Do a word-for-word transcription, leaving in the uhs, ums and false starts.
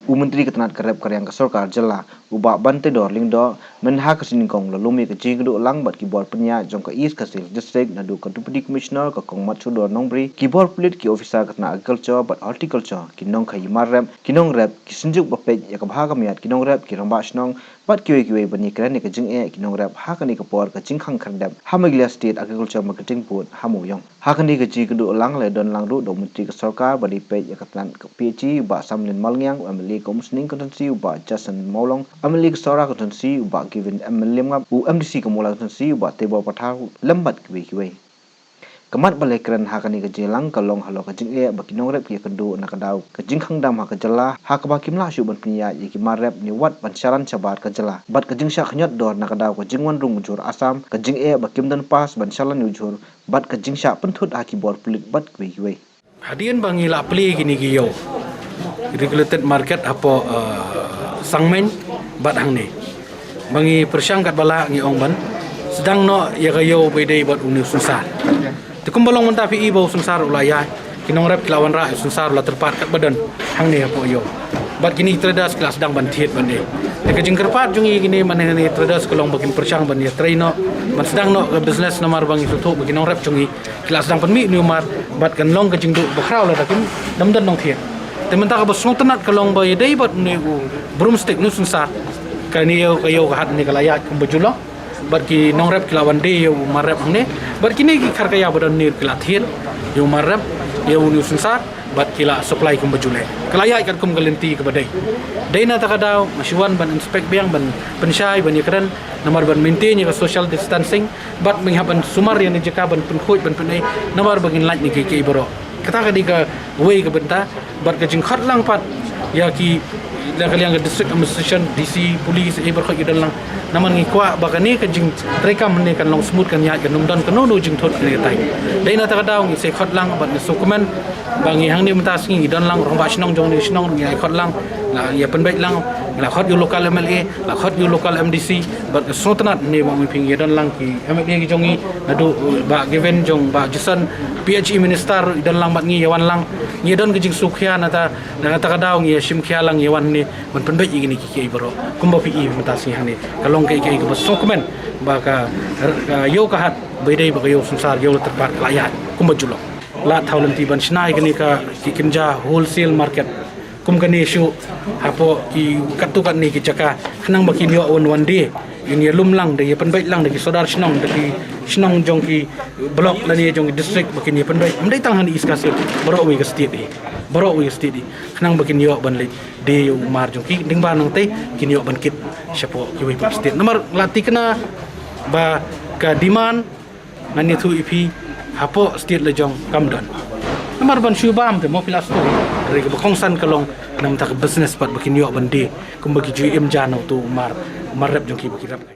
U Myntri ka tnat ka rep ka riang ka sorkar jylla, u Bah Banteidor Lyngdoh, mynha ka sngi nyngkong la lum ïa ka jingïakynduh lang bad ki bor pynïaid jong ka East Khasi Hills District, naduh ka Deputy Commissioner ka Kong Matsudor Nongbri, ki bor pulit, ki officer ka tnat Agriculture bad Horticulture, ki nongkhaïi mar rep, ki nongrep, ki synjuk ba peit ïa ka bha ka miat ki nongrep, ki rangbah shnong bad kiwei kiwei ban ïakren ïa ka jingeh ki nongrep ha kane ka por ka jingkhang khyrdep ha Meghalaya State Agriculture Marketing Board ha Mawiong. Ha kane ka jingïakynduh lang la don lang ruh da u Myntri ka sorkar ba dei peit ïa ka tnat ka P H E, u Bah Samlin Malngiang, u M L A ka Umsning Constituency, u Bah Jason Mawlong, M L A ka Sohra Constituency, u Bah Gavin M Lymngap, u M D C ka Mawlai Constituency, u Bah Teibor Pathar, lem bad kiwei kiwei. Ka mat ba la kren ha kane ka jingïalang ka long halor ka jingeh ba ki nongrep ki ïakynduh na ka daw ka jingkhang dam ha ka jylla, ha kaba kim lah shuh ban pynïaid ïa ki mar rep ne wat ban shalan shabar ka jylla bad ka jingshah khñiot dor na ka daw ka jingwan rung ujhur Assam, ka jingeh ba kim don pass ban shalan ujhur bad ka jingshah pynthut ha ki bor pulit bad kiwei kiwei. Hadien ba ngi la plie kine ki ïew regulated market hapoh, eh, Sangmeiñ bad hangne, ba ngi pyrshang katba lah ngi ong ban sdang noh ïa ka ïew ba ïadei bad une u synsar. Te kumba long mynta phi i ba u synsar u la ïaid, ki nongrep ki la wanrah, u synsar u la tyrpad katba don hangne hapoh ïew. Bad kine ki traders ki la sdang ban thied ban ïaid. Te ka jingkyrpad jong ngi kine, mane kine traders ka long ba kin pyrshang ban ïatrei noh, ban sdang noh ka business, namar ba ngi sngewthuh ba ki nongrep jong ngi ki la sdang pynmih une u mar bad kan long ka jingduh bakhraw lada kim, dam don nongthied. Te mynta kaba sngewtynnat ka long ba ïadei bad une u broomstick, une u synsar, kane ïew, ka ïew ka hat ne ka la ïaid kumba ju long. Bad ki nongrep ki la wan die ïa u mar rep hangne. Bad kine ki kharkaya ba don ne ki la thied ïa u mar rep, ïa une u synsar, bad ki la supply kumba ju leh. Ka la ïaid katkum ka lynti kaba dei. Dei na kata ka daw nga shu wan ban inspect biang, ban pynshai, ban ïakren namar ban maintain ïa ka social distancing. Bad mynta hap ban sumar ïa kane ka jaka, ban pynkhuid, ban pynei, namar ba ngin lait ne kiei kiei baroh. Kata ka dei kawei ka bynta. Bad ka jingkhot lang pat ïa ki, la ka liang ka district administration, D C, police, eh, baroh ki don lang. Namar ngi kwah ba kane ka jingtreikam ne kan long smooth, kan ïaid, kan ym don kano kano jingthut kane katai. Dei na kata ka daw ngi sa khot lang bad ngi sngewkmen ba ngi hangne mynta sngi ngi don lang, rangbah shnong jong kane ka shnong ngi ai khot lang, la ngi ïa pynbeit lang, ngi la khot ïa u local M L A, la khot ïa u local M D C, bad ka sngewtynnat ne ba ngi phi ngi ïa don lang ki M L A ki jong ngi, naduh Bah Gavin jong Bah Jason, P H E minister i don lang bad ngi, ïa wan lang. Ngi don ka jingsngewkhia na kata, na kata ka daw ngi ïa shimkhia lang, ïa wan ne ban pynbeit ïa kine kiei kiei baroh. Kumba phi i mynta sngi hangne ka long kaei kaei kaba sngewkmen ba ka, ka ïew ka hat ba ïadei bad ka ïew synsar, ïew la tyrpad ka la ïaid kumba ju long. La thaw lynti ban shna ïa kane ka, ki kynja wholesale market kum kane shuh hapoh ki katto katne ki jaka, khnang ba kin ïoh wan wan die, kin ïa lum lang da, ïa pynbeit lang da ki sordar shnong, da ki shnong jong ki block lane jong ki district, ba kin ïa pynbeit. Ym dei tang ha East Khasi, baroh kawei ka state hi, baroh kawei ka state hi, khnang ba kin ïoh ban leit die ïa u mar jong ki, lyngba nangtei kin ïoh ban kit shapoh kiwei pat ki state. Namar la thikna ba ka demand, ngan ïathuh ïa phi, hapoh state la jong kam don. Namar ban shu bam te mo phi la sngewthuh. Hynrei kaba kongsan ka long na bynta ka business pat, ba kin ïoh ban die kumba ki ju im ja na uto u mar, mar rep jong ki ba ki rep.